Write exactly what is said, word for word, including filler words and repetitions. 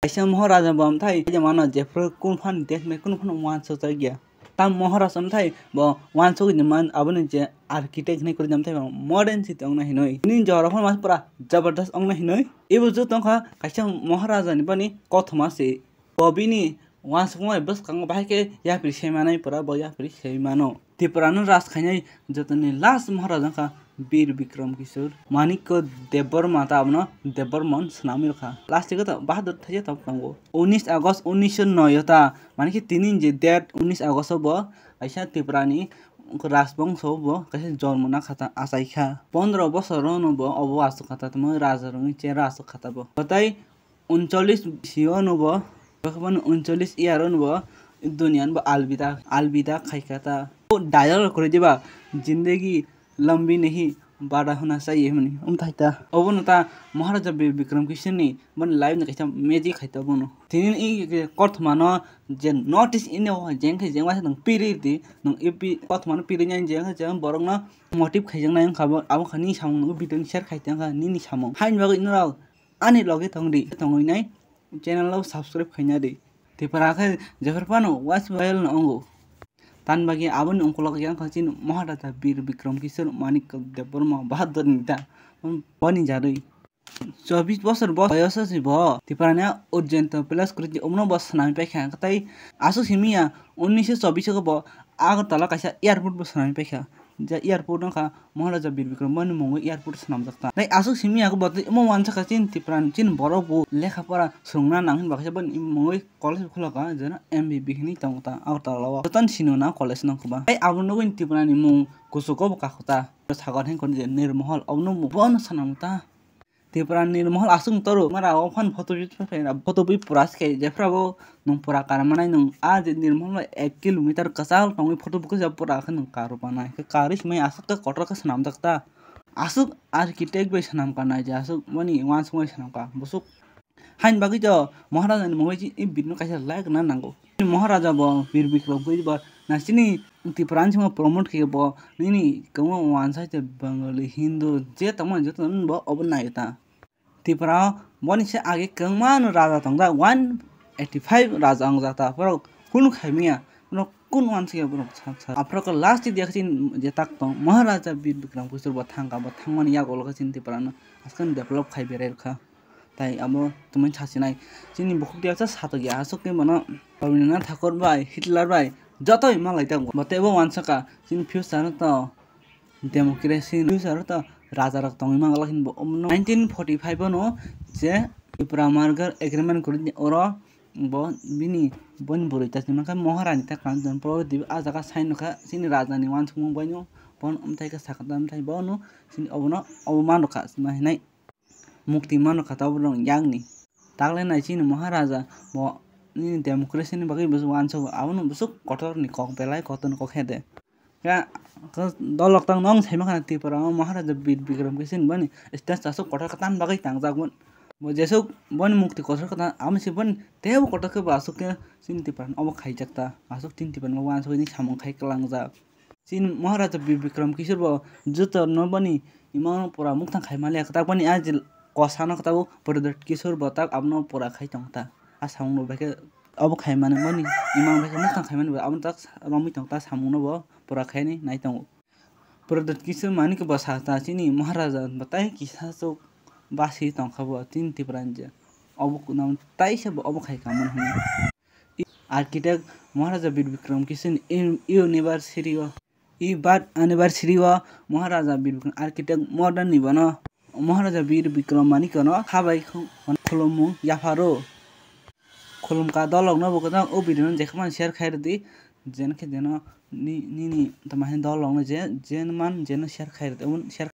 Kaisa Maharaja bo amthai, je mano jephru kun phan dekhne kun phan wansuk jakya. Tam Maharaja amthai bo wansuk ni man aboni je architect hinwi kwrwi amthai bo modern city ongna hinwi. Nini jora phano mas pura jabardast ongna hinwi. Ibo ju tongkha kaisa Maharaja ni bani kothoma se. Bo bini wansukmani bwskango bahai khe yapri saimanai pura bo yapri saimano. Tripura no raj khainai jotoni last Maharaja wngkha Bir Bikram Kishore, Manikya Debbarma ta abono Debbarma swnamwi rwkha. Last o ta Bahadur thaisa tabuk tongo. Unis August unisho noi o ta, mani khe tini je date unis August o bo kaisa Tripura ni rajbongso bo kaisa jormo na kha ta, achai kha. Pondro bosor o no bo obo achuk kha ta, tamo raja rwngwi chera achuk kha ta bo. Tei uncholish sio no bo, bwkhwbani uncholish year o no bo duniya no bo alvida, alvida khai kha ta. O dialogue kwrwi diba, "Zindagi lambi nahi, bada hona chahiye," hwnwi. Omo thai ta. Obo no ta Maharaja Bir Bikram Kishore ni boni life ni kaisa magic khai ta bono. Tini i kothoma no je North East India o jeng khe jeng waisa nwng piri di, nwng ipi kothoma no piri nai jeng khe jeng borok no motive khai jang nai wngkha bo, abo kha nini samung no video ni share khai tang kha nini samung. Haini bagwi norok ani loge tong di, tongwi nai channel o subscribe khaina di. Tipra khe jephar phano watch viral no ongo. Tan bagwi aboni ungkulok yang kha chini Maharaja Bir Bikram Kishore Manik Debbarma Bahadur ni ta boni jarwi. Chobbish bosor bo boyoso si bo Tipra ni Ujjain Temple kwrwi omno bo swnamwi paikha. Tei aswk simi ya unnish chobbish o bo Agartala kaisa airport bo swnamwi paikha. Je airport wngkha Maharaja Bir Bikram boni mungwi airport swnamjak ta. Tei aswk simi ya bo tei omo wansakha chini Tipra ni chini borok bo lekha pora swrwngna nang hinba kaisa boni mungwi college khulokha, jeno M B B hinwi tongo ta Agartala o. Jotono sino na college no kwbang. Tei abo nugwi Tipra ni mung kuchugo bo kakho ta. Sagar hinwi kono je Nirmohol, obo no bo no swnamwi ta. Tipra ni Nirmohol aswk toro mara o phan photo shoot phaina photo bui pura se khe jephra bo nwng pura kar manai nwng a je Nirmohol bai ek kilometer kwchal tongwi photo bui kwchal pura khe nwng kar manai khe karwi simi aswk khe kotor khe swnamjak ta aswk architect bai swnam kanai je aswk mani wansuk bai swnam ka bwswk haini bagwi to Maharaja ni mungwi i bit no kaisa like na nango. Maharaja bo Bir Bikram khe ba na chini Tipra ni simo promote khe bo nini kwbangma wansa te Bengali, Hindu je tongmani joto no bo obo nai ta. Tipra o boni se age kwbangma no raja tongjak, one eighty five raja wngjak ta, borok kunu khaimya, borok kunu wansa ya borok sa, sa. Aphuru khe last dia khe chini je tak tong Maharaja Bir Bikram Kishore bo thangka, bo thangmani yago khe chini Tipra no aswk develop khai berai rwkha. Tai abo tongmani sasinai. Chini bukhuk tiya sa satok ya, aswk khe bono Rabindranath Thakur bai, Hitler bai, jotoi malai tongo. Bo teibo wansaka, chini future no to democracy, future to raja rok tongwi manglak hinwi bo omono nineteen forty five o no je Tipra Margar agreement kwrwi oro bo bini boni bwrwi ta tongma khe Maharani ta kanjong pro dibi ah jaga sign nukha chini raja ni wansukmung bai no bon umthai khe sakha ta umthai bono chini obono obo manrokha hinai. Mukti mano kha tabuk rok yakni. Takle nai chini Maharaja bo nini democracy ni bagwi bwswk uansuk, abono bwswk kotor ni kok belai kotor ni kok hede. Ya, khe dolok tang nong saima khana Tripura o Maharaja Bir Bikram Kishore boni stage aswk kotor khe tamni bagwi tangjak bo. Bo jeswk boni mukti kotor khe tang, amo se boni teibo kotor khe bo aswk khe chini Tripura ni obo khaijak ta, aswk chini Tripura ni obo uansuk ni samung khai kwlangjak. Chini Maharaja Bir Bikram Kishore bo joto no boni imang no pura mukthang khai maliya, kwtak boni a je kosa no kwtak o Pradyot Kishore bo tak abono pura khai tong ta. A samung rok bai khe obo khai mani boni imang bai khe mukthang khai mani bai abono tak romwi tong ta, samung no bo pura khai ni nai tongo. Pradyot Kishore mani khe bo sa ta chini Maharaja bo tai kisa chuk basi tong kha bo chini Tripura ni je obo taisa bo obo khai kha mani hwnwi. Architect Maharaja Bir Bikram Kishore ni university o, i birth anniversary o Maharaja Bir Bikram architect modern ni bono Maharaja Bir Bikram Manikya no habai khulumung yapharo. Khulumka dolok no bo kwtal o video no jekhe mani share khai rwdi, jen khe jeno ni-, nini tamo hai dolok no je, jen man jeno share khai rwdi, share